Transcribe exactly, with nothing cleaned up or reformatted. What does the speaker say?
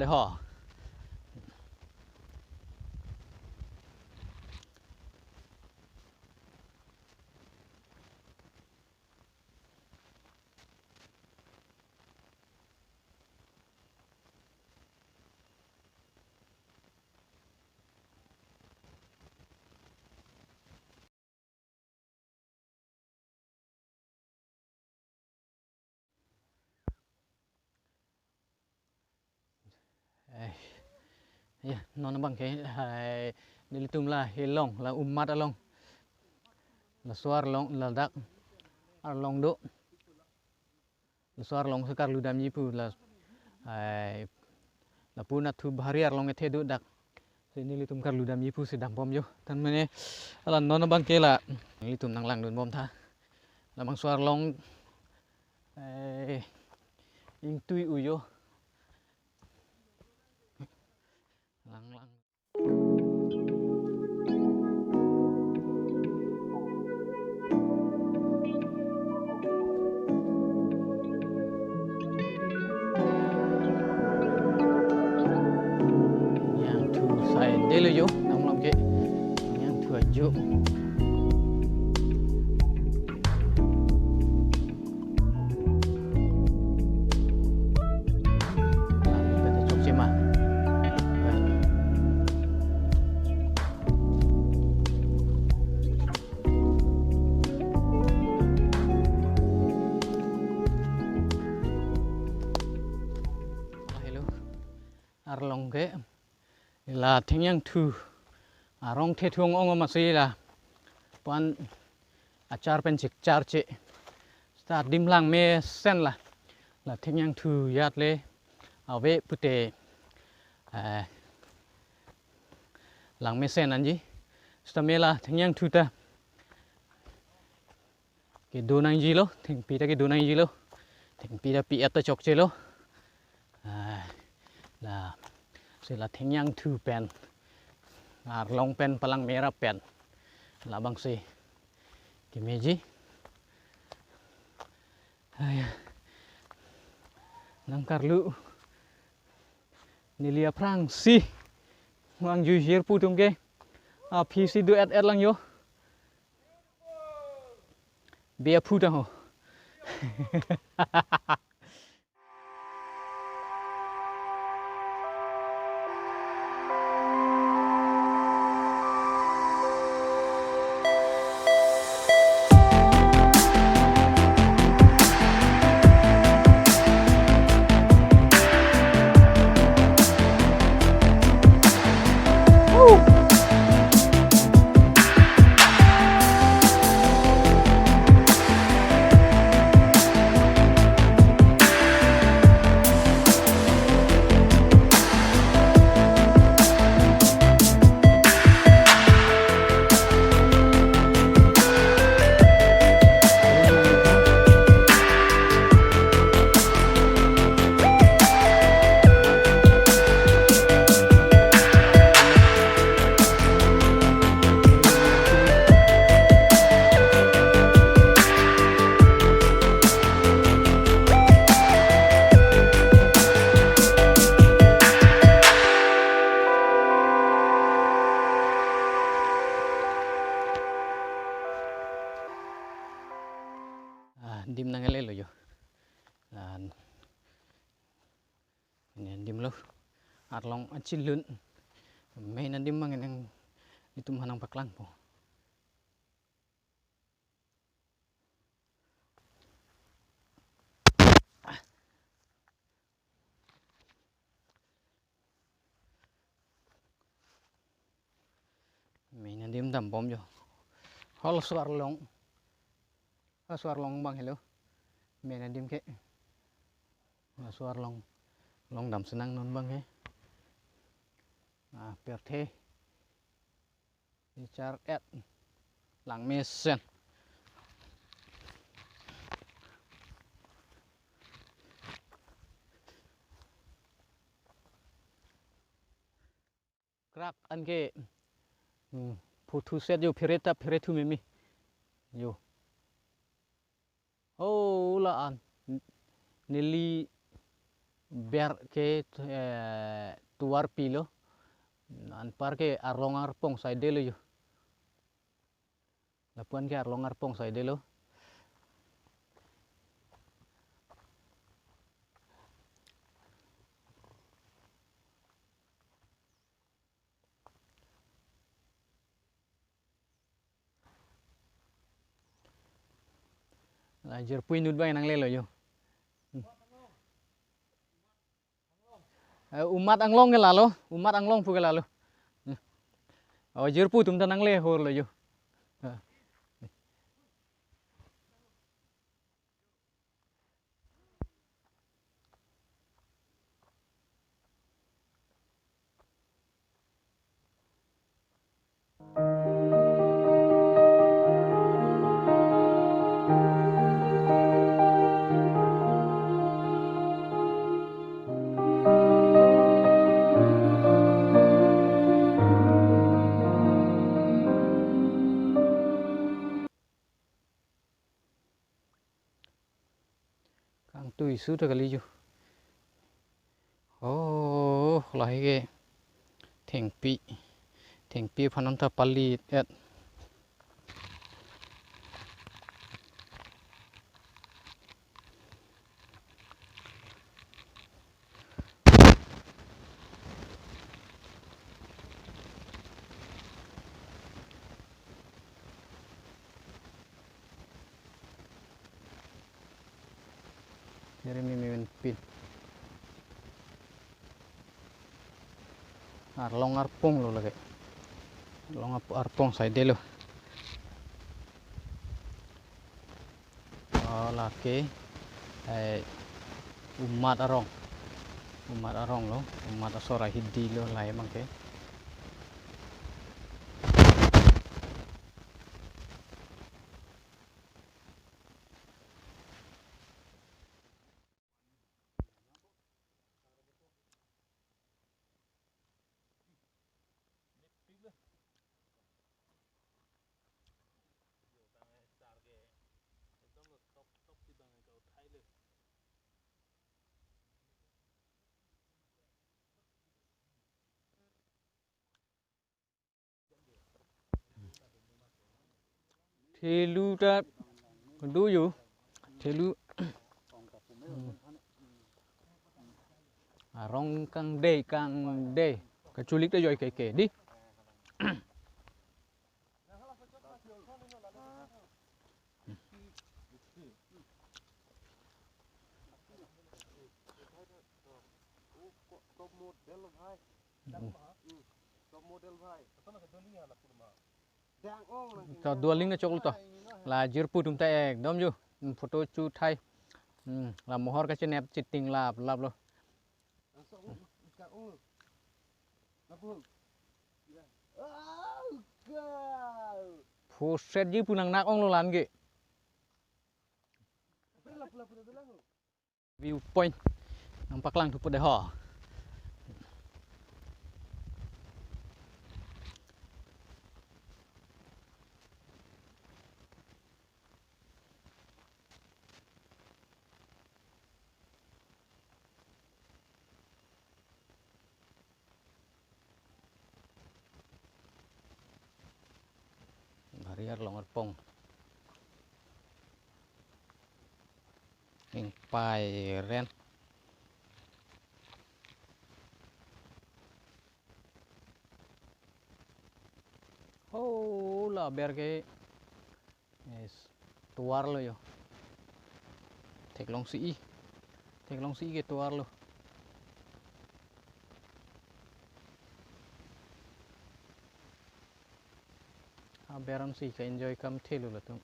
Deho. Eh, ya, non abang ke, hai, nelitum la hilong, la umat along. Laso arlong, ladak arlong do. Laso arlong si karlu damji pu la, ai, lapu nathu bahari arlong ethe do dak. Si nelitum karlu damji pusi dambom jo. Tan mane, ala non abang ke la nelitum nanglangdunbom tha. Labangso arlong, ai, ingtui u jo. Langlang. Yang thu sai delo jo, namlam ke. Yang thu ajo. Chokche ma. Hello. Arlong ke la Thengyangthu arong the thung ong ma si la pan achar pen chik char che. Seta adim langmesen la, la Thengyangthu ajat le ave pute, eh, langmesen anji. Seta me la Thengyangthu ta kedo nangji lo, thengpi ta kedo nangji lo, thengpi ta pi-et ta chokche lo. Ah, la, si la Thengyangthu pen, arlong pen, palang mera pen, labangsi kemeji. Aya, nangkarlu, neli aphrangsi vangjuihir pu atum ke, aphi si do-et-et lang jo. Be aphu ta ho. Ah, dim nang ele lo jo. Ah, ini dim lo. Arlong achin lun. Main dim mang nang itum hanang paklangpo. Main adim dambom jo. Hol suar long. Ah, suar long abang helo. Main adim ke. Ah, suar long. Long dam senang non abang ke. Ah, pirthe. Char-et. Langmesen. Krak anke, hmm, photo set jo phere ta phere thu meme. Jo. Oh, la-an. Neli ber ke, eh, tovar pilo. Anpar ke arlong arpong saidelo jo. Lapu-an ke arlong arpong saidelo. La jirpo inut abang nanglelo jo. Hmm. Eh, Umat Anglong ke lalo, Umat Anglong pu ke lalo. Hmm. Oh, jirpo atum ta nangle horlo jo. Ah. Kangtui su ta kali jo. Oh, lahai ke thengpi. Thengpi aphan ta pali et. Jeremy Mewin pin. Arlong arpong lo lake. Arlong arp-, arpong saidelo. Oh, lake, eh, Umat arong. Umat arong lo, Umat asor ahidi lo lahai abang ke. Thelu ta do jo. Thelu. Arong kangdei, kangdei. Kachulik ta joi ke ke di. To do aling nangchoklo to. La jirpo atum ta ekdom jo. Hmm, photo chu thai. Hmm, la mohor kachenep chiting lap lap lo. Phoset ji pu nangnak ong lo la-an ke. View point. Nangpaklang thupo dei ho. Bari arlong arpong. Ingpairen. Oh, la ber ke. Yes. Tovar lo jo. Theklongsi-i. Theklongsi-i ke tovar lo. Aber ansi ka-enjoy kam thelo latum.